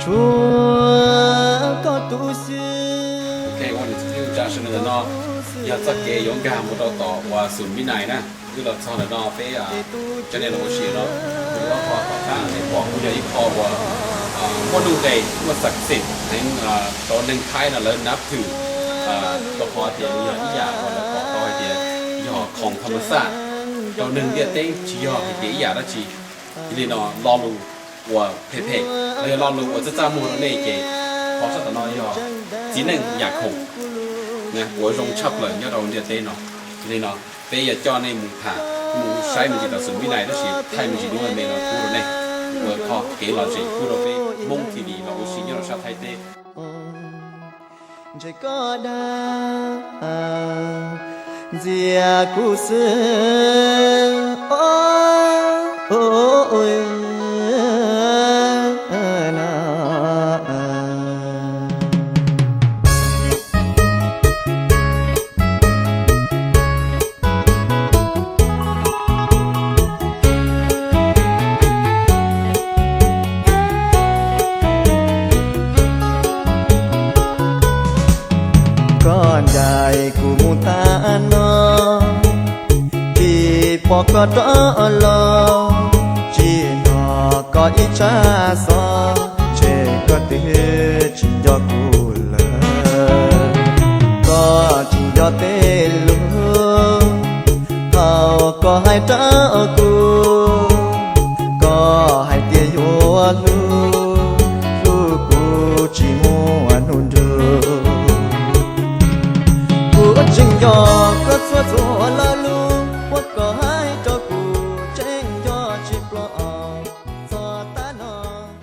Ok, ua niam txiv kwv tij neej tsa sawv daws, ntawm no yog txoj kev yuav nkag mus rau tom uas Xum Vib Nais na. Wb los txog ntawm no peb cov neeg los ua si no, kuv yuav qhov tom qab nej pom kuj yog ib qho uas muaj nuj nqes, muaj xav xim heev rau neeg Thaib no lawv nab thwm, rau qhov tias yog ib yam uas lawv pom tau hais tias yog khoom tham mas xaj rau neeg ntiaj teb, tsis yog hais tias ib yam dab tsi. Yog li no lo lus uas phem phem los yog lo lus uas txaj txaj muag rau nej ces qhov sab tom no yog txiv neej yam khoom uas zoo tshaj plaws nyob rau ntiaj teb no. Yog li no peb yuav coj nej mus tham, mus saib me ntsis tom Xum Vib Nais tab sis thaij me ntsis duab me no pub rau nej ua qhov kev lom zem pub rau peb Hmoob T V los ua si nyob rau sab Thaib teb. Ntshe koj dag ntxias kuv xwb. Koj ncaim kuv mus tag no, tsis pom koj rov los, tsis hnov koj ib tsab xov, ntshe koj twb tsis nco kuv lawm. Koj tsis nco tej lus thaum koj hais rau kuv, koj hais tias yuav hlub